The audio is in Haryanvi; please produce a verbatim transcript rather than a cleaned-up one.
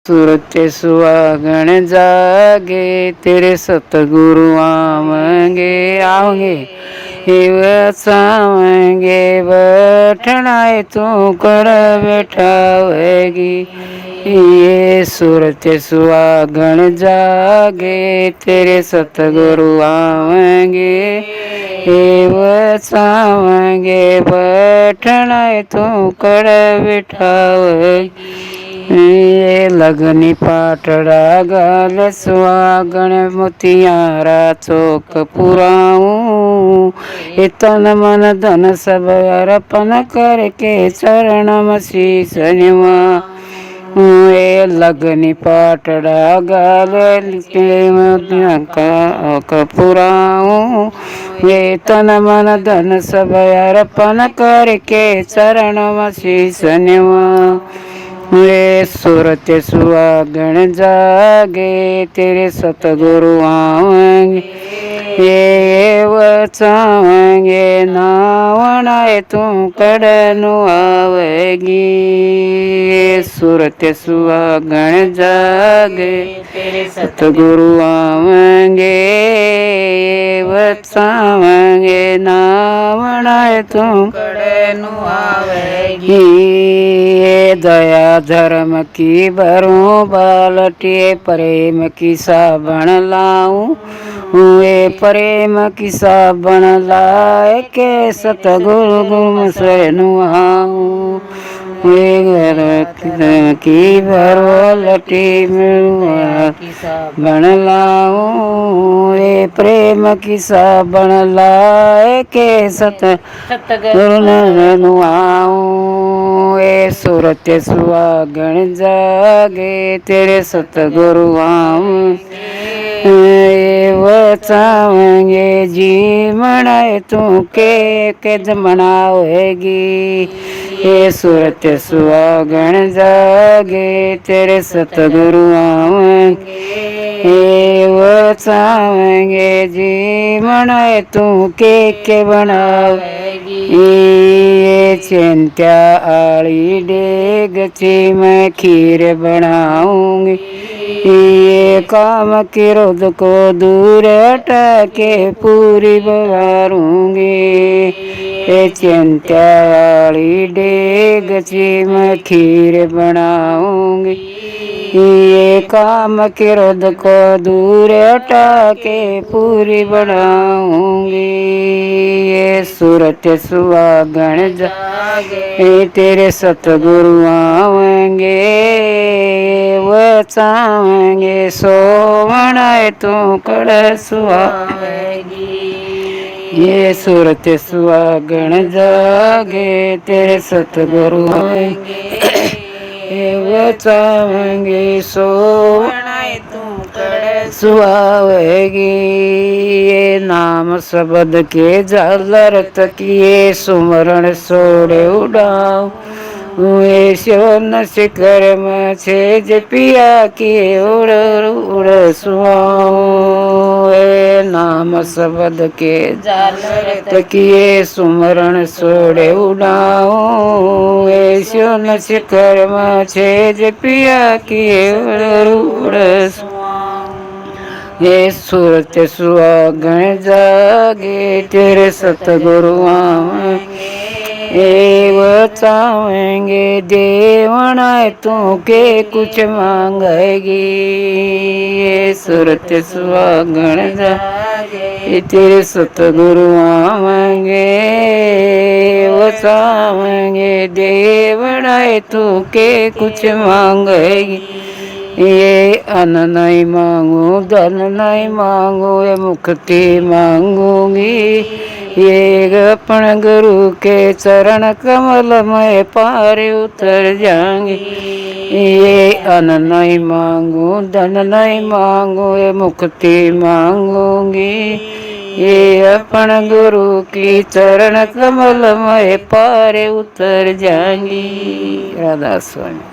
सुरत सुहागण जागे, तेरे सतगुरु आवेंगे, आवेंगे। इब चावेंगे बैठना है, तू कड़ बैठावेगी। ये सुरत सुहागण जागे, तेरे सतगुरु आवेंगे। इब चावेंगे बैठना है, तू कड़ बैठावेगी। ये लगनी पाटड़ा गाल, सुहागण मोतियारा चौक पुराऊं। ये तन मन धन सब अर्पण करके चरण में शीश निवाऊं। ये लगनी पाटड़ा गाल, के मोतियां का चौक पुराऊं। ये तन मन धन सब अर्पण करके चरण में शीश निवाऊं। वे सुरत सुहागण जागे, तेरे सतगुरु आवेंगे। ये वचावेंगे नावण आए, तू कड़ नुआवेगी। ये सुरत सुहागण जागे, तेरे सतगुरु आवेंगे। ये वचावेंगे नावण आए, तू कड़ नुआवेगी। ये दया धर्म की भरूं बाल्टी, प्रेम की साबण लाऊं। वे प्रेम की साबण लाए के सतगुरु गुम से नुआऊं। वे घर की भरो लटी में बन लाऊं। वे प्रेम की साबण लाए के सत सतगुरु नुआऊं। ए सुरत सुहागण जागे, तेरे सतगुरु आऊं। ए वचावेंगे जीवण आए, तू के के जमना होएगी। ए सुरत सुहागण जागे, तेरे सतगुरु आवेंगे। ए वचावेंगे जीवण आए, तू के के बनावेगी। ये चिंत्या आली डेग ची मैं खीर बनाऊंगी। ये काम क्रोध को दूर हटा के पूरी बघारूंगी। ये चिंत्या आली डेग ची मैं खीर बनाऊंगी। ये काम क्रोध को दूर हटा के पूरी बनाऊंगी। ये सुरत सुहागण जागे, तेरे सतगुरु आवेंगे। वचावेंगे सोवण आए, तू कड़ सुहावेगी। ये सुरत सुहागण जागे, तेरे सतगुरु आवेंगे। ए वचावेंगे सोवण आए, तू कड़ सुहावेगी। ये नाम शब्द के झालर तकिए, सुमरण सोड़े उड़ाऊं। ए शिव नश कर्म छेज पिया के उड़ उड़ सुहाऊं। ए नाम शब्द के झालर तकिए, सुमरण सोड़े उड़ाऊं। ए शिव नश कर्म छेज पिया के उड़ उड़ सुहाऊं। ये सुरत सुहागण जागे, तेरे सतगुरु आवेंगे। ए वचावेंगे देवण आए, तू के कुछ मांगेगी। ये सुरत सुहागण जागे, तेरे सतगुरु आवेंगे। वचावेंगे देवण आए, तू के कुछ मांगेगी। ये अन्न नहीं मांगू, धन नहीं मांगू, ये मुक्ति मांगूंगी। ये अपन गुरु के चरण कमल में पार उतर जाऊंगी। ये अन्न नहीं मांगू, धन नहीं मांगू, ये मुक्ति मांगूंगी। ये अपन गुरु की चरण कमल में पार उतर जाऊंगी। राधा स्वामी।